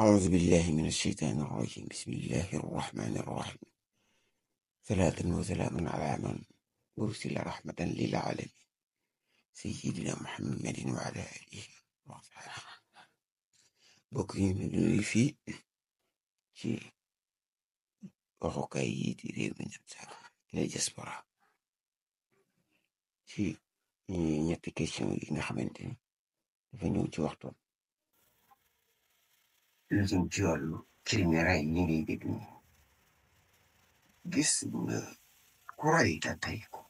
أعوذ بالله من الشيطان الرجيم. بسم الله الرحمن الرحيم. 3 على من أرسل رحمة للعالمين سيدنا محمد وعلى آله وصحبه. bokk yi ñu ngi fii ci waxukaay yi di réew mi ñett la diaspora ci ñetti question yi nga xamante ni dafa ñëw ci waxtoon lu jëm ci wàllu crime ray ñi ngay dégg ni gis nga ku ray ta tey ko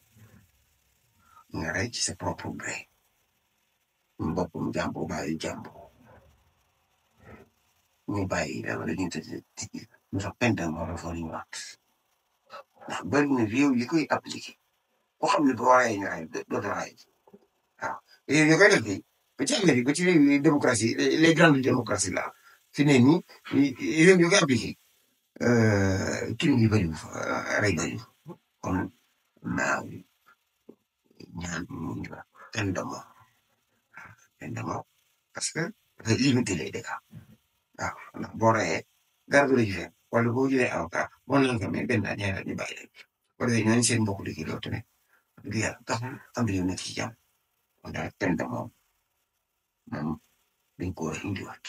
nga ray ci sa propre gré mboppum jàmbur bàyyi jàmbur ñu bàyyi dama la ñu tëdd ñu fa peine moo dafa ñu waat ndax bëri na réew yi koy appliqué koo xam ne boo rayee ñu ray dootu ray waaw réew yi koy def bi ba ci Amérique ba ci réew démocratie les grandes démocraties là fi ne nii réew yi koy appliqué crime yi bëriwu fa rey bëriwu kon naaw ñaan ñu wax peine de mort parce que dafay limiter les dégâts waaw ndax boo reyee dara du la ci fekk wala boo jëlee avocat boo naan ko mais benn ñaar ñu bàyyi leen wala ñooñu seen mbokku liggéey loolu tamit dëgg yàlla taxul am réew nekk ci jàmm kon daal peine de mort moom dañ ko war a indiwaat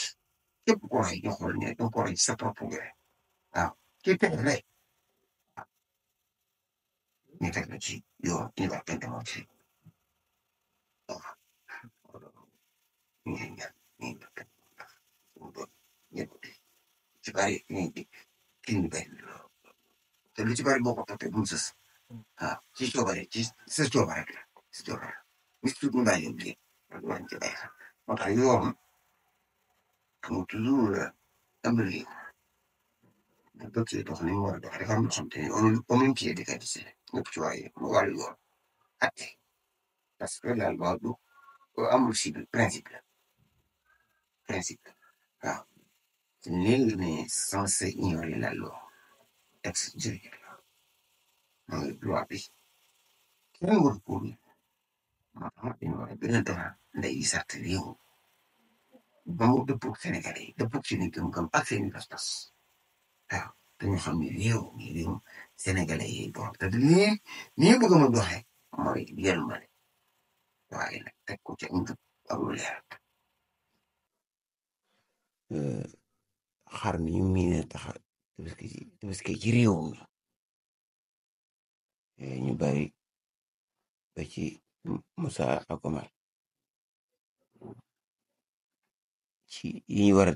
képp koo rey ñu xool ne dañ ko rey ci sa propre gré waaw kii pexe rek ñu teg la ci yoon ñu wax peine de mort ci ci bari kii bari te lu ci bari boo ko toppee bu mu sës waaw ci coobare ci sa coobare la sa coobare nit ki mu bàyyi liggéey loolu war nañ ci bàyyi xel moo tax yoon xam nga toujours am na lii bu bëggee dox ni mu war a dox dafa am loo xam te ne on est pied d'égalité ñëpp ci waaye mu wàllu yoon atte parce que la loi du amul cible principe waaw nul n'est censé ignorer la loi texte juridique mooy loi bi kenn waru ko moo tax dañu war a gën a defar ndey yi sart réew ba mu dëppoo Sénégalais yi dëppoo seen i gëm-gëm ak seen i pas-pas waaw dañu xam ne réew Sénégalais yi bon te nii bëgg ma doxee mooy yërmande waaye nag teg ko ca njub ak lu leer xar mi ñu miin a tax tabaski ci réew mi ñu bari ba ci Moussa ak Omar ci yi ñu war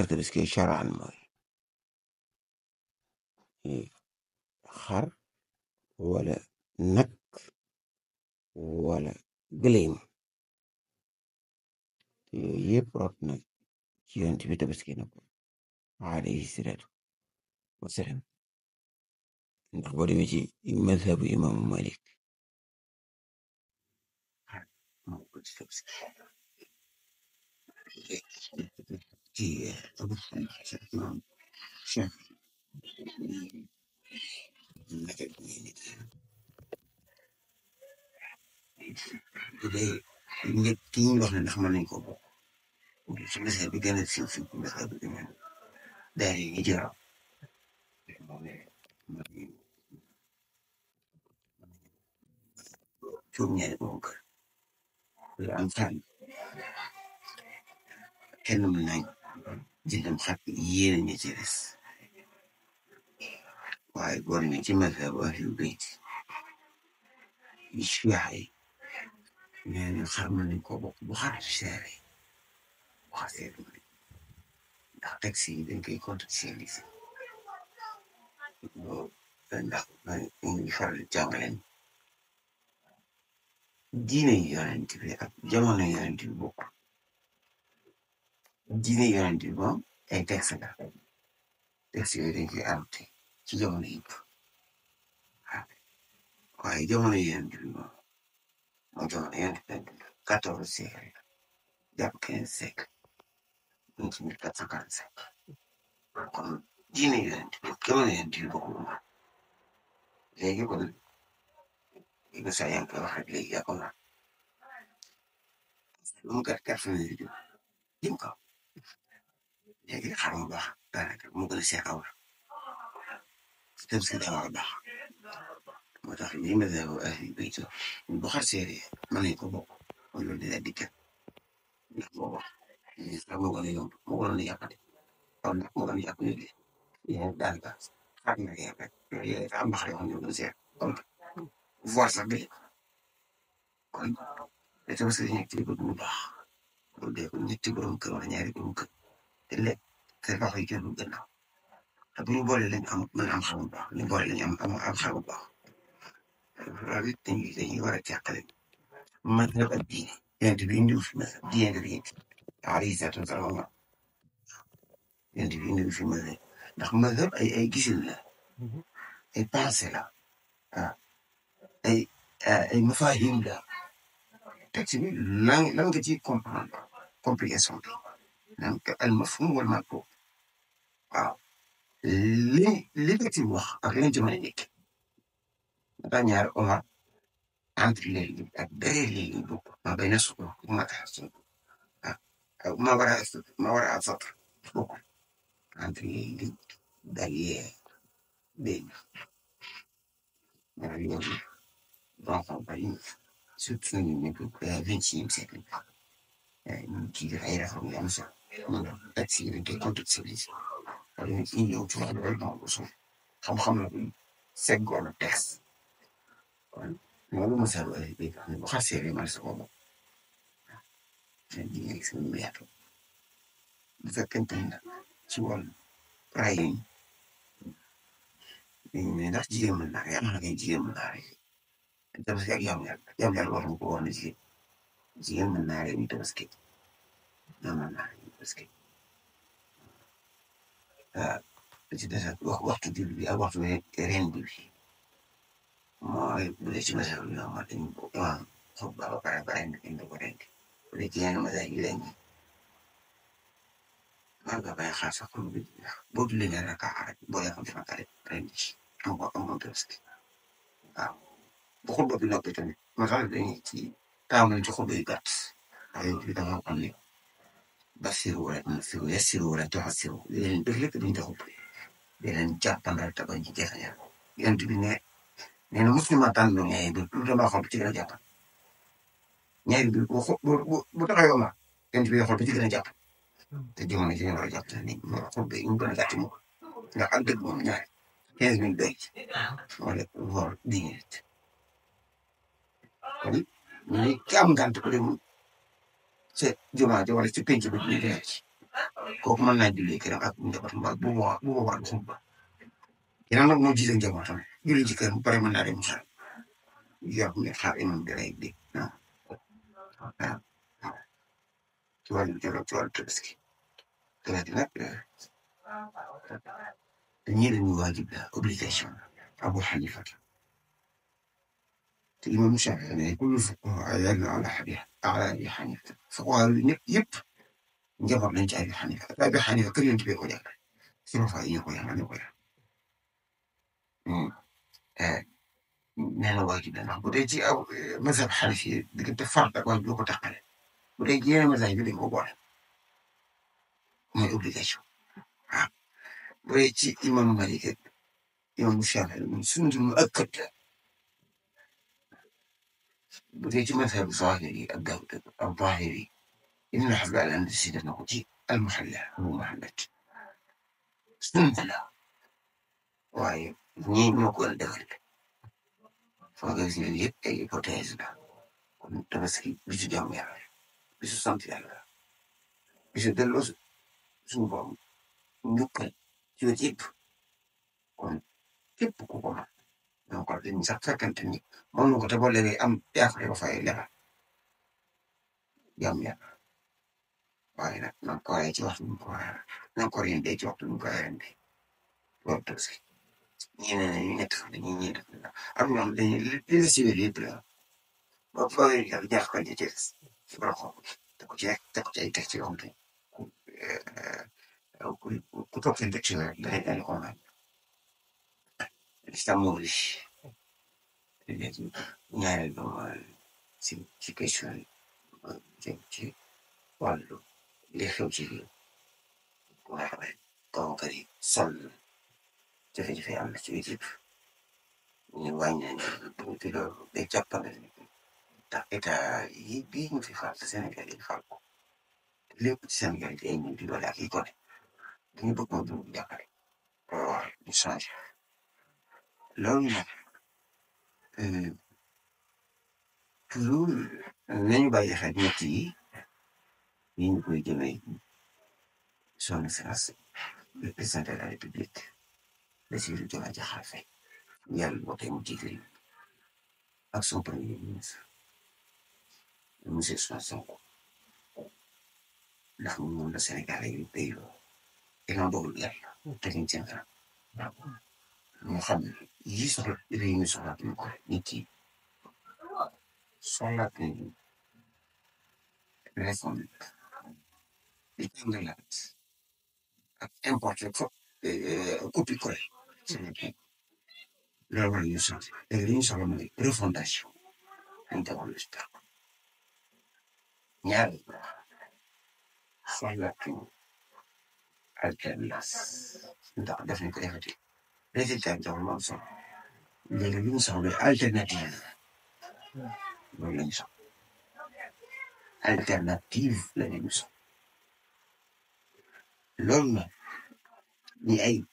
a tabaski charaan mooy xar wala nag wala gëléem yooyu yëpp rot na ci yonent bi tabaski na ko alayhi salaatu wasalaam ndax boo demee ci mazhabu imaamu Malik moo ko ci tabaski ci Abu Hanifa imam Shafi naka bu dee ñett ki ñu wax ne ndax mën nañ ko bokk ci mazhab bi gën a siiw fi mazhab bi imam daal yi ñu jëraw juróom-ñaari borom kër wala am famille kenn mën nañ jëndam xar yéene ñi ci des waaye boo demee ci mazhab ahlul bayt yi Chia yi nee na xar mën nañ ko bokk bu xar seere bu xar seere ndax taxi yi dañ koy contextualiser ndax ñu faral di jàngaleen diine yonent bi ak jamono yonent bi bokk diine yonent bi moom ay texte la texte yooyu dañ koy adopté ci jamono yëpp waaye jamono yonent bi moom jamono yonent bi 14 siècle jàpp 15 siècle ñu ci 1445 kon diine yonent bi jamono yonent bi bokkul moom léegi kon li sa yaa ngi koy wax rek léegi yaa ko lu mu gàtt fan la jëm kaw léegi xar mu baax daanaka moo gën a seer awra tabaski daa war a baax moo tax lii ma la wax ahli bayt bu xar seeree mën nañ ko bokk kon loolu dina dikkat ndax boobu sax moo gën a yomb moo gënoon a yàqate kon nag moo gën a yàq nit yi yéen daanaka xar nga yem rek yooyu dafa am mbax yoo xam ne ñoo gën a seer kon voir sax bi kon te tabaski dañuy ci bëgg mu baax loolu de ko ñetti borom kër wala ñaari borom kër te lekk te loxo yi kenn du gannaaw te bu ñu boole lañ am mën a am xar bu baax bu ñu boole lañ am xar bu baax loolu it dañuy war a teqale mazhab ak diine yonent bi indiw fi mazhab diine nga fi indi alayhi salaatu wa salaam yonent bi indiw fi mazhab ndax mazhab ay gisin la ay pensée la ah ay mafahim la texte bi lan nga ciy comprendre complication bi nan ka al mafhum wal mafhum waaw li texte bi wax ak li nga ci mën a nekk daa ñaari Omar entre léegi ak derrière léegi bokk ma bay na suko ma tax suko ah ma war a sot bokk entre léegi derrière léegi loolu donc bari surtout ñu nekk 21e siècle ñu ci def ay réformes yu am solo mun na taxi yi dañ koy contextualiser wala ñu ñëw ci wàllu développement bu suuf xam-xam la buy seggoon a texte kon loolu mos a ay béy xam ne bu xasee rek man sa ko bokk seen diine gis nga mu yaatu bu fekkente ne nag ci wàllu ray yi mais ndax jigéen mën naa rek am na kay jigéen mën naa rek tabaski ak yam yàlla war na ko woon jigéen mën naa rek ñu tabaski ñoom mën naa rek ñu tabaski ci des ak waxtu julli bi ak waxtu ren bi mooy bu dee ci masal bi ñoom dañu ko imam xob ba pare indi ko ren bu dee ci yenn masal yi leen maa nga bàyyi xaar sax pour boo jullee ñaar rek boo yàqam fi makare ren ci am tabaski waaw bu xutba bi noppi tamit masal dañuy ci taamu nañ ci xutba yu gàtt waaye bi dama xam ne basiru wala nasiru yasiru wala tuxasiru leen def lépp dañu taxut di leen jàppandal te bañ ci jeexal yonent bi nee na muslima tànn ñaari bi lu dama xool ci gën a jàpp ñaari bi bu taxawee ma yonent bi xool bi ci gën a jàpp te jamono ji ñu war a jàpp ni xool bi ñu gën a gàtt moom ndax ak dëgg moom ñaari 15 minutes doy wala voire 10 minutes kon ñu ki am ngànt ko dem ci jumaa ji wala ci penc bi ñu dee ci kooku mën naa julli këram ak njaboot mbaa bu boobaa du xutba ginnaaw nag moo jiite njabootam julli ci këram bu pare mën naa dem xaar yor ne xaar imam bi rek dégg waaw ci wàllu tabaski tabaski nag ñii dañuy waajib la obligation Abu Hanifa te imam Shafi ne kullu fuqahaa yadullu ala Abi Hanifa fuqahaa yi ñëpp yëpp njaboot lañ ci Abi Hanifa Abi Hanifa kër yonent bi ko jàngal si rofa yi ñu ko jàngal ñu ko jàngal nee na waajib la ndax bu dee ci aw mazhab Hanafi diggante fard ak waajib du ko taqale bu dee ci yeneen mazhab bi dañ ko boole mooy obligation waaw bu dee ci imam Malik ak imam Shafi moom sunnatu muakkad la bu dee ci mazhab Zahiri ak Zahiri Ibn Hazm al-Andalusi def na ko ci al-Muhalla Muhammad sunna la waaye ñii ñoo ko gën a dëgër foo nga gis ne yëpp ay hypothèse la kon tabaski bisu jàmm yàlla bisu sant yàlla bisu delloo suñu borom njukkal ci wet yëpp kon képp ku ko mën donc dañuy sax fekkante ni moom la ko te boo léegi am yaakaar ko fay lebal jàmm yàlla waaye nag na nga ko waxee ci waxtu bi ko waxee na nga ko rendee ci waxtu bi ko rendee loolu tabaski ñii nee nañu ñett fan dañuy ñii def am ñoom dañuy li la si wér yëpp la ba fa yàlla ñaax ko ci des ci borom xob te ko ci rek te ko ci ay texte yoo xam te ku toog seen texte rek dañ ko naan lislam moo li ñaareel ba ci question yi ci wàllu li xew ci nga xam ne donc yi sol jafe-jafe am na ci biir yëpp ñu wàññi nañu ci loolu day jàppale ndax état yi bii ñu fi fal Sénégal yi fal ko lépp ci Sénégal yi ay ñu di doole ak yi gone dañu bëgg moom ñu jàppale waaw ñu changé loolu nag toujours nañu bàyyi xel ñett yi ñu koy jëmee son excellence le président de la république Bassirou Diomaye Diakhar Faye yàlla moo tey mu jiite ak son premier ministre monsieur Ousmane Sonko ndax moom la Sénégal yi béyloo te nga dogal yàlla te ñu seen kanam ñu xam ne yi soxla réew mi soxlaatuñu ko nit yi soxlaatuñu réforme di jàngalaat ak importé fo copie collé loolu war ñu changé léegi li ñu soxla mooy refondation dañ demoon l'espère ñaari soxlaatuñu alternance ndax def nañ ko defati résultat bi joxul moom solo léegi li ñu soxla mooy alternative loolu la ñu soxla alternative la ñu soxla loolu nag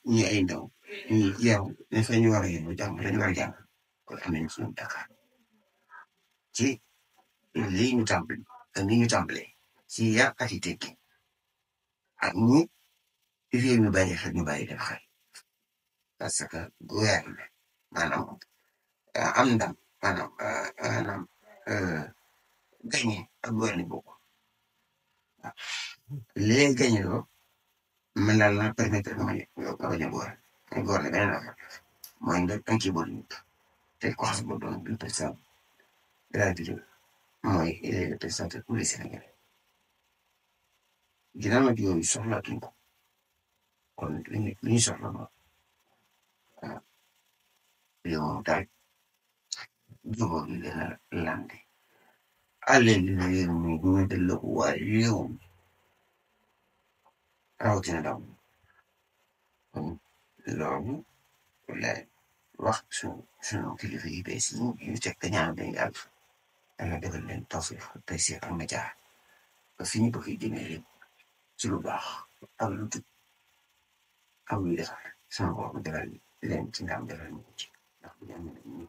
ñi ay ndaw ñi yow dañ fa ñu war a yóbbu jàng dañu war a jàng kon am nañu suñu Dakar ci lii ñu tàmbali ak ni ñu tàmbalee ci yar ak i tekki ak ñi réew mi bàyyi xel ñu bàyyi def xel parce que gouvernement maanaam am ndam maanaam gagné ak gouvernement boobu waaw léegi gagné loo mën naa la permettre nga bañ a góor nga góor ne beneen affaire mooy nga tànki boole nit te ko xam ba doon le président de la République mooy il est le président de tous les Sénégalais ginnaaw nag yooyu soxlaatuñ ko kon li ñu soxla moom réew moom daal jubóo gi gën a lande alal li réew mi ñu delloo ko waa réew mi rawatina daw kon loolu la wax suñu kilifa yi bees yi ñu teg te ñaan dañuy àgg danga defal leen tawfiq taysiir ak najaah ba fi ñu bëgg jëmee réew ci lu baax ak lu jub ak luy defar sama bopp defal leen ci ndam defal ñu ci ndax bu ñu amee ñu